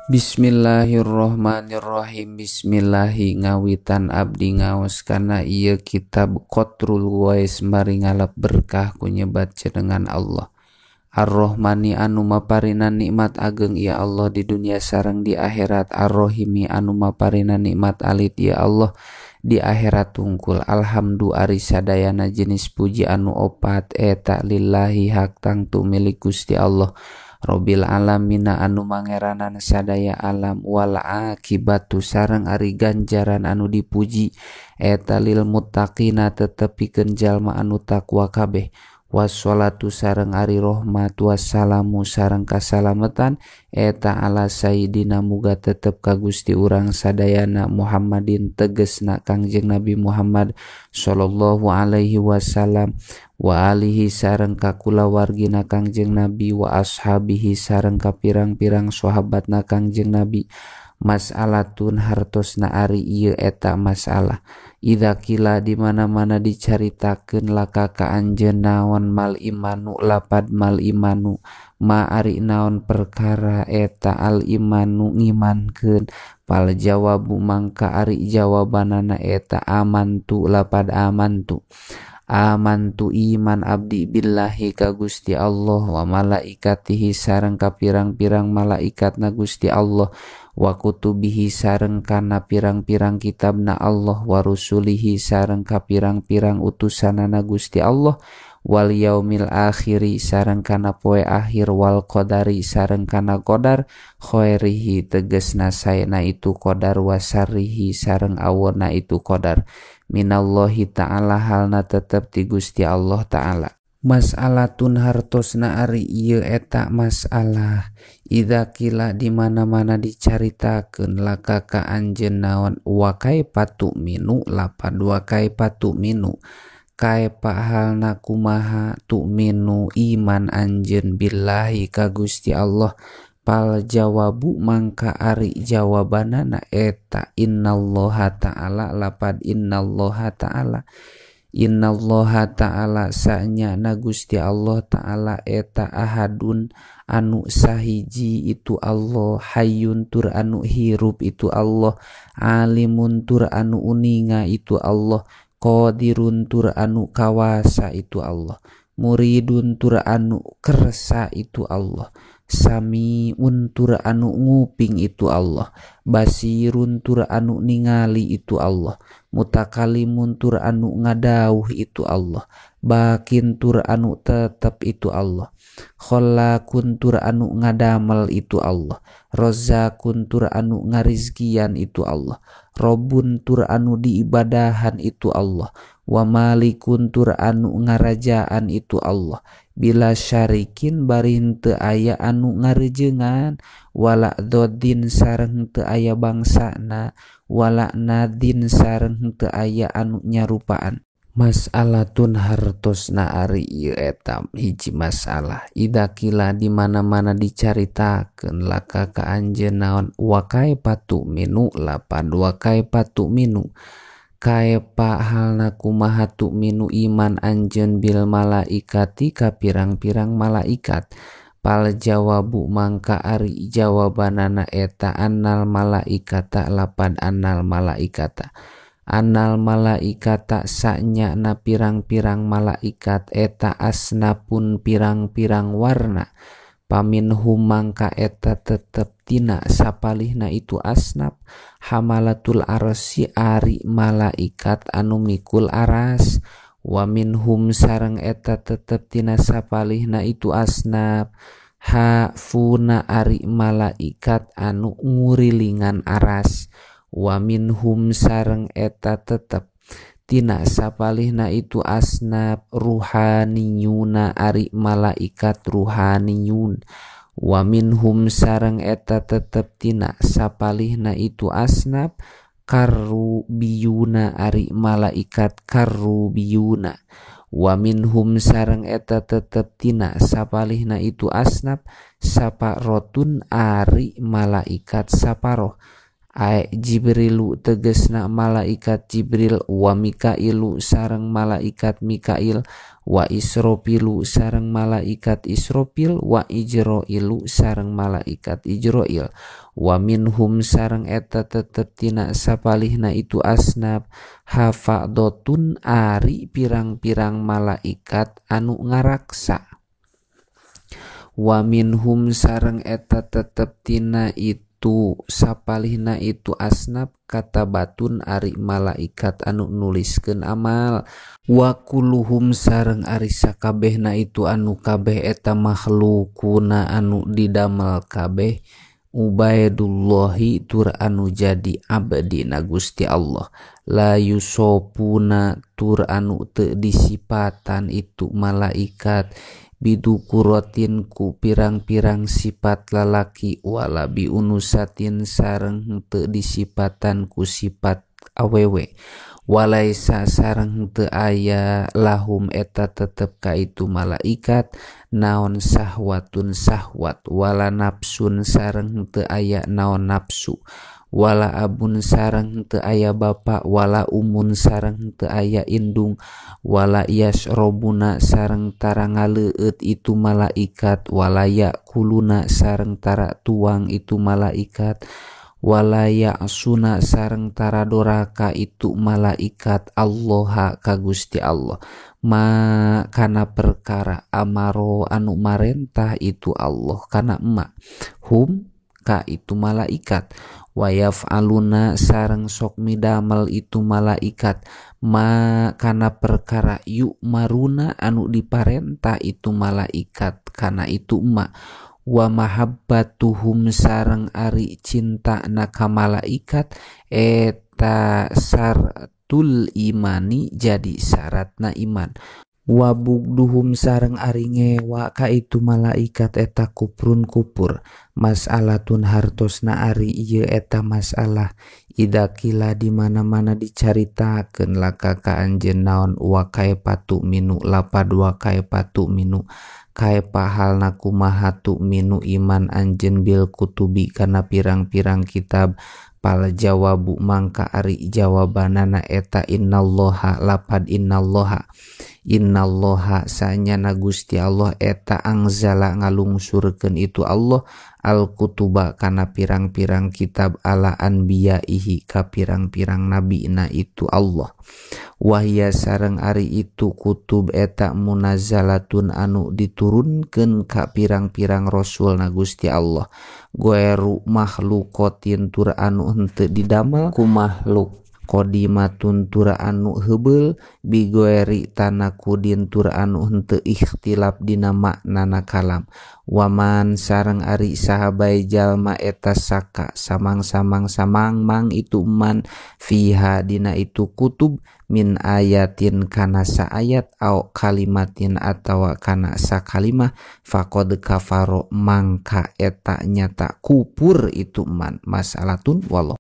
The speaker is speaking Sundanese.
Bismillahirrahmanirrahim. Bismillahi ngawitan abdi ngaos kana ieu kitab Qatrul Ghais mari ngalap berkah ku nyebat jenengan Allah. Ar-Rahmani anu maparina nikmat ageng ya Allah di dunia sareng di akhirat. Ar-Rahimi anu maparina nikmat alit ya Allah di akhirat tungkul. Alhamdu ari sadayana jenis puji anu opat eta lillahi hak tangtu milik Gusti Allah. Robbil alamina anu mangeranan sadaya alam wal akibatu sareng ari ganjaran anu dipuji eta lil muttaqina tetep pikeun jalma anu takwa kabeh. Wassalatu sareng ari rahmat wassalamu sareng kasalametan eta ala sayidina muga tetep ka Gusti urang sadayana Muhammadin tegesna Kangjeng Nabi Muhammad sallallahu alaihi wasallam wa alihi sareng ka kulawargina Kangjeng Nabi wa ashabihi sareng ka pirang-pirang sahabatna Kangjeng Nabi. Mas'alatun hartosna ari ieu eta masalah. Idza kila di mana-mana dicaritakeun laka ka anjeun naon mal imanu lapad mal imanu ma ari naon perkara eta al imanu ngimankeun pal jawabu mangka ari jawabanana eta amantu lapad amantu. Amantu iman abdi billahi ka Gusti Allah wa malaikatihi sareng ka pirang-pirang malaikatna Gusti Allah wa kutubihi sareng kana pirang-pirang kitabna Allah wa rusulihi sareng ka pirang-pirang utusanana Gusti Allah wal yaumil akhiri sareng kana poe akhir wal qadari sareng kana qadar khairihi tegesna saena itu qadar wa syarrihi sareng awona itu qadar minallahi ta'ala halna tetep ti Gusti Allah ta'ala. Mas'alatun hartosna ari ieu eta masalah. Idza kila di mana-mana dicaritakeun laka ka anjeun naon wa kaifa tu'minu lapad wa kaifa tu'minu kaifa halna kumaha tu'minu iman anjeun billahi ka Gusti Allah pal jawabu mangka ari jawabanana eta innallaha ta'ala lapad innallaha ta'ala innallaha ta'ala sanyana Gusti Allah ta'ala eta ahadun anu sahiji itu Allah hayyun tur anu hirup itu Allah alimun tur anu uninga itu Allah qadirun tur anu kawasa itu Allah muridun tur anu kersa itu Allah samiun tur anu nguping itu Allah basirun tur anu ningali itu Allah mutakalimun tur anu ngadauh itu Allah bakin tur anu tetep itu Allah khallaqun tur anu ngadamel itu Allah razzaqun tur anu ngarizkian itu Allah robun tur anu diibadahan itu Allah wa malikun tur anu ngarajaan itu Allah bila syarikin bari henteu aya anu ngarejengan wala dodin sareng henteu aya bangsana wala nadin sareng henteu aya anu nyarupaan. Mas'alatun hartosna ari ieu eta hiji masalah. Idza kila di mana-mana dicaritakeun laka ka anjeun naon wa kaifa tu'minu lapad wa kaifa tu'minu kaifa halna kumaha tu'minu iman anjeun bil malaikati ka pirang-pirang malaikat pal jawabu mangka ari jawabanana eta annal malaikata lapad annal malaikata annal malaikata sanyana pirang-pirang malaikat eta asnapun pirang-pirang warna paminhum mangka eta tetep tina sapalihna itu asnap hamalatul arsi ari malaikat anu mikul aras wa minhum sareng eta tetep tina sapalihna itu asnap hafuna ari malaikat anu ngurilingan aras wa minhum sareng eta tetep tina sapalihna itu asnap ruhaniyuna ari malaikat ruhaniyun wa minhum sareng eta tetep tina sapalihna itu asnap karrubiyuna ari malaikat karrubiyuna wa minhum sareng eta tetep tina sapalihna itu asnap saparotun ari malaikat saparoh Ae Jibrilu tegesna malaikat Jibril wa Mikailu sareng malaikat Mikail wa Israfilu sareng malaikat Israfil wa Ijroilu sareng malaikat Ijroil wa minhum sareng eta tetep tina sapalihna itu asnaf hafadotun ari pirang-pirang malaikat anu ngaraksa wa minhum sareng eta tetep tina itu sapalihna itu asnaf katabatun ari malaikat anu nuliskeun amal wa kulluhum sareng ari sakabehna itu anu kabeh eta makhlukuna anu didamel kabeh ubaidullahi tur anu jadi abdina Gusti Allah la yusopuna tur anu teu disipatan itu malaikat bidukuratin ku pirang-pirang sifat lalaki wala biunusatin sareng teu disipatan ku sifat awewe walaisa sareng teu aya lahum eta tetep ka itu malaikat naon sahwatun sahwat wala nafsun sareng teu aya naon nafsu wala abun sareng teu aya bapa wala umun sareng teu aya indung wala yasrobuna sareng tara ngaleueut itu malaikat wala yakuluna sareng tara tuang itu malaikat wala ya'suna sareng tara doraka itu malaikat Allaha ka Gusti Allah ma kana perkara amaro anu marentah itu Allah kana emak hum ka itu malaikat wa yaf'aluna sareng sok midamel itu malaikat ma kana perkara yu'maruna anu diparentah itu malaikat kana itu emak wa mahabbatuhum sareng ari cinta na ka malaikat eta sartul imani jadi syaratna iman wa bugduhum sareng ari ngewa ka itu malaikat eta kuprun kupur mas'alatun hartosna ari ieu eta masalah ida kila di mana-mana dicaritakeun laka ka anjeun naon wa kaepatu minu lapad wa kaepatu minu kaepa halna kumaha tu minu iman anjeun bil kutubi kana pirang-pirang kitab pal jawabu mangka ari jawabanana eta innallaha lapad innallaha innallaha sanyana Gusti Allah eta angzala ngalungsurkeun itu Allah al-kutuba kana pirang-pirang kitab ala anbiyaihi ka pirang-pirang nabina itu Allah wahya sareng ari itu kutub eta munazzalatun anu diturunkeun ka pirang-pirang rasul na Gusti Allah goeru makhluqatin tur anu henteu didamel ku makhluk qadimatun tur anu heubeul bigoeri tanakudin tur anu henteu ikhtilaf dina maknana kalam waman sareng ari sahabai jalma eta saka samang-samang samang-mang itu man fiha dina itu kutub min ayatin kana saayat au kalimatin atawa kana sakalimah faqad kafaro mangka eta nyata kupur itu man masalatun wallah.